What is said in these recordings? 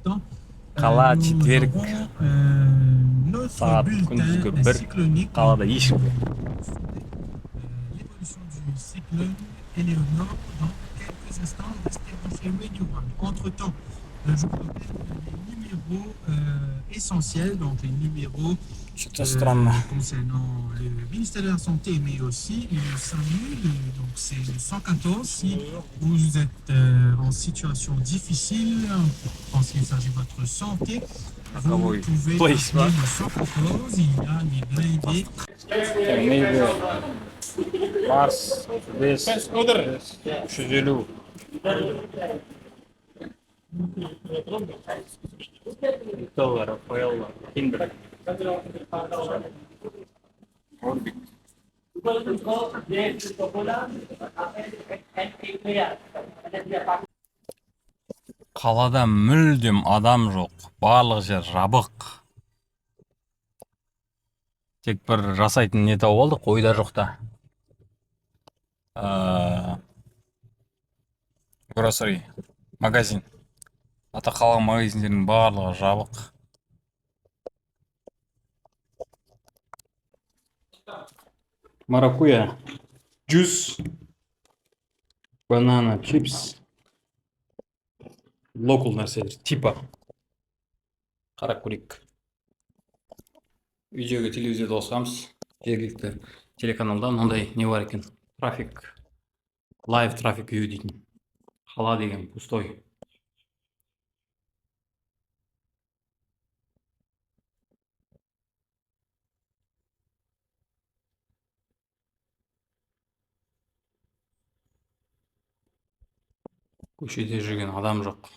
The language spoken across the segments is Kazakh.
Қала четверг, сағат күндізгі 1, қалада ешкім жоқ. L'évolution du cyclone Éléonore dans quelques instants. Restez branchés Radio One. Entre-temps, je vous rappelle les numéros essentiels, donc les numéros Что-то странно. Concernant le ministère de la Santé, mais aussi le SAMU, donc c'est le 114 si vous êtes en situation difficile, en ce qu'il s'agit de votre santé, vous Каковой pouvez place, appeler le 114, il y a les blindés. Maybe Марс 5, 350. Victoria, Рафаэлло, Киндер. Орбит. Қалада мүлдем адам жоқ, барлық жер жабық. Тек бір жасайтын не тауып алдық, ойда жоқта. Grocery магазин. Ата қалған магазиндердің барлығы жабық. Маракуя, juice, banana chips, local нәрселер, типа. Қарап көрейік. Үйдегі телевизорды қосқанбыз. Жергілікті телеканалда мынандай не бар екен. Трафик, live traffic view дейтін. Қала деген пустой. Көшеде жүрген адам жоқ.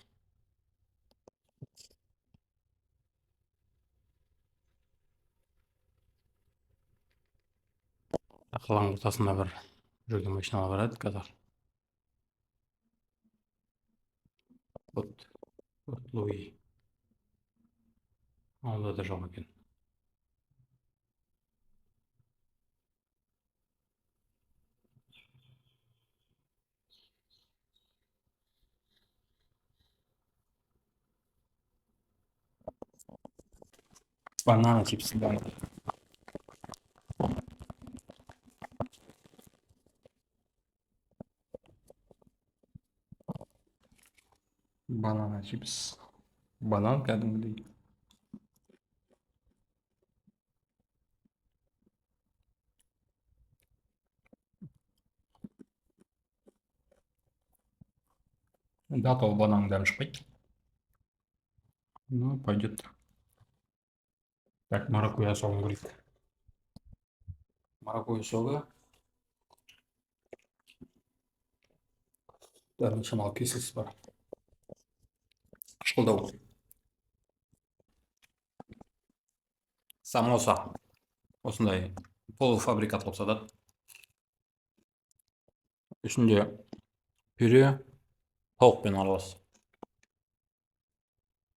Қаланың ортасында бір жүрген машиналар бар еді қазір. Вот, вот Луи. Онда да жоқ екен. Банана чипсы, банан. Банана чипс. Банан кәдімгідей. Датал банан дәмі шықпайды. Ну, пойдет. Так, маракуйя согын көрейік. Маракуйя согы. Дәмі шамалы кислосы бар. Қышқылдау. Самоса. Осындай полуфабрикат қылып сатады. Ішінде пюре тауықпен аралас.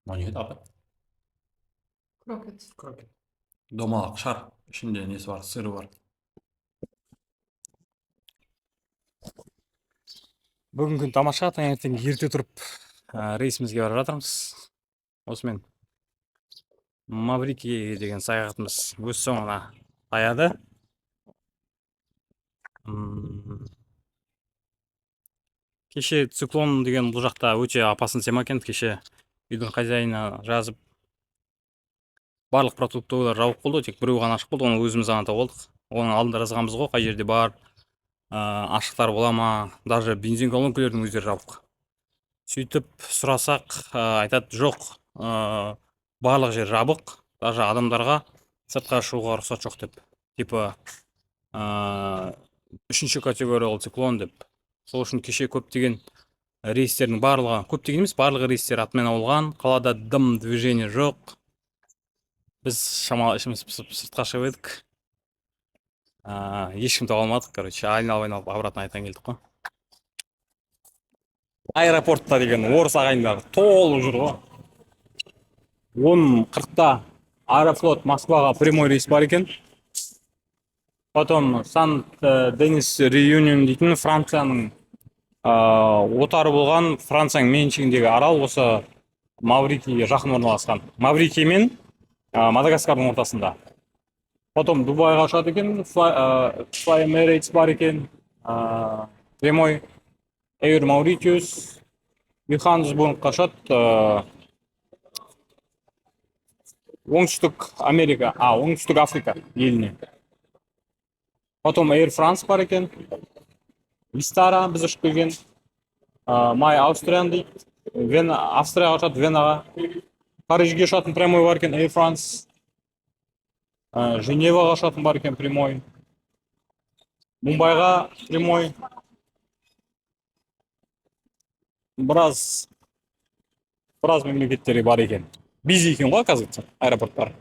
Мынау не еді аты? Крокет. Крокет. Домалақ шар. Ішінде несі бар, сыры бар. Бүгін күн тамаша, таңертең ерте тұрып, рейсімізге бара жатырмыз. Осымен Маврикий деген саяхатымыз өз соңына таяды. Кеше циклон деген бұл жақта өте опасный тема екен. Кеше үйдің хозяині жазып, барлық продуктовыйлар жабық болды, тек біреу ғана ашық болды, оны өзіміз ғана тауып алдық. Оның алдында жазғанбыз ғой, қай жерде бар, ашықтар бола ма, даже бензин колонкалердің өздері жабық. Сөйтіп сұрасақ, айтады, жоқ, барлық жер жабық, даже адамдарға сыртқа шығуға рұқсат жоқ деп. Типа, үшінші категориялы циклон деп. Сол үшін кеше көптеген рейстердің барлығы, көптеген емес, барлық рейстер отмена болған, қалада дым движение жоқ. Біз шамалы ішіміз пысып сыртқа шығып едік. Ешкім таба алмадық, короче, айналып айналып обратно қайтадан келдік қой. Аэропортта деген орыс ағайындар толып жүр ғой. 10:40-та Аэрофлот Москваға прямой рейс бар екен. Потом Сант-Денис Реюнион дейтін Францияның, отары болған, Францияның меншігіндегі арал, осы Маврикийге жақын орналасқан. Маврикий мен Мадагаскардың ортасында. Потом Дубайға ұшады екен, Fly Emirates бар екен, прямой Air Mauritius, Йоханнесбургқа ұшады, Оңтүстік Америка, Оңтүстік Африка еліне. Потом Air France бар екен, Vistara біз ұшып келген, My Austrian дейді, Вена, Австрияға ұшады, Венаға. Парижге ұшатын прямой бар екен, Air France. Женеваға ұшатын бар екен прямой. Мумбайға прямой. Біраз мемлекеттері бар екен. Busy екен ғой, оказывается, аэропорттар.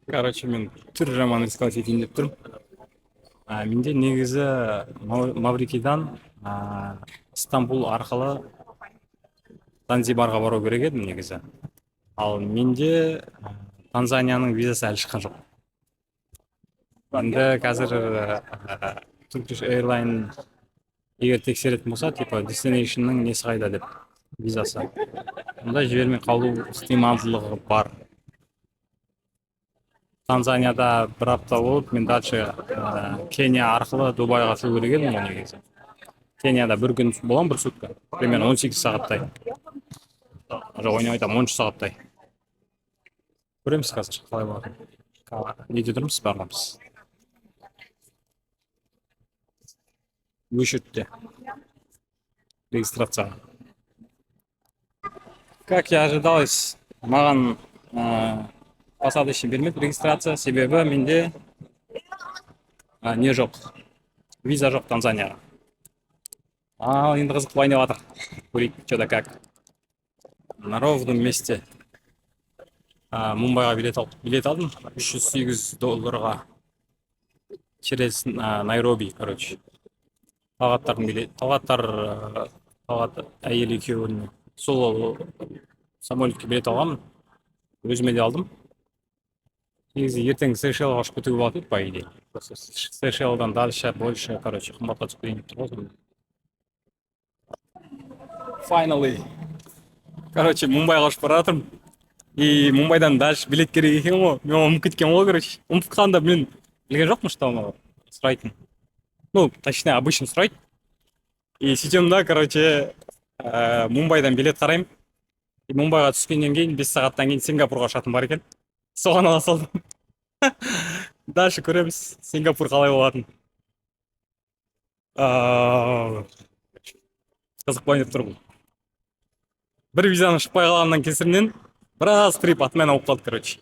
Короче, мен түр жаман рисковать етейін деп тұрмын. Менде негізі Маврикийдан Стамбул арқылы Занзибарға бару керек едім негізі. Ал менде Танзанияның визасы әлі шыққан жоқ. Енді қазір Turkish Airlines егер тексеретін болса, типа destination'ның несі қайда деп, визасы. Онда жібермей қалу ықтималдылығы бар. Танзанияда бір апта болып, мен дальше Кения арқылы Дубайға ұшу керек едім ғой негізі. Кенияда бір күн боламын, бір сутка. Примерно 18 сағаттай. Жоқ, ойнап айтамын, 13 сағаттай. Көреміз қазір қалай болатынын. Неде тұрмыз барлығымыз? Очередьте. Регистрацияға. Как я ожидалось, маған посадочный бермеді регистрация, себебі менде не жоқ, виза жоқ Танзанияға. Ал енді қызық болайын деп жатыр. Көрейік, что да как. На ровном месте Мумбайға билет алдым 308 долларға через Найроби, короче. Талғаттардың билет, Талғаттар, Талғат әйел екеуіне сол самолетке билет алғанмын, өзіме де алдым. Негізі ертең Сейшелға ұшып кетуге болады еді, по идее. Просто Сейшелдан дальше больше, короче, қымбатқа түсіп кетейін деп тұр ғой сонда. Finally. Короче, Мумбайға ұшып бара жатырмын. И Мумбайдан дальше билет керек екен ғой. Мен оны ұмытып кеткенмін ғой, короче. Ұмытып қалғанда мен білген жоқпын, что оны сұрайтын. Ну, точнее, обычно сұрайды. И сөйтемін да, короче, Мумбайдан билет қараймын. И Мумбайға түскеннен кейін 5 сағаттан кейін Сингапурға ұшатын бар екен. Соған ала салдым. Дальше көреміз, Сингапур қалай болатын. Қызық болайын деп тұр бұл. Бір визаның шықпай қалғаннан кесірінен біраз трип отмена болып қалды, короче.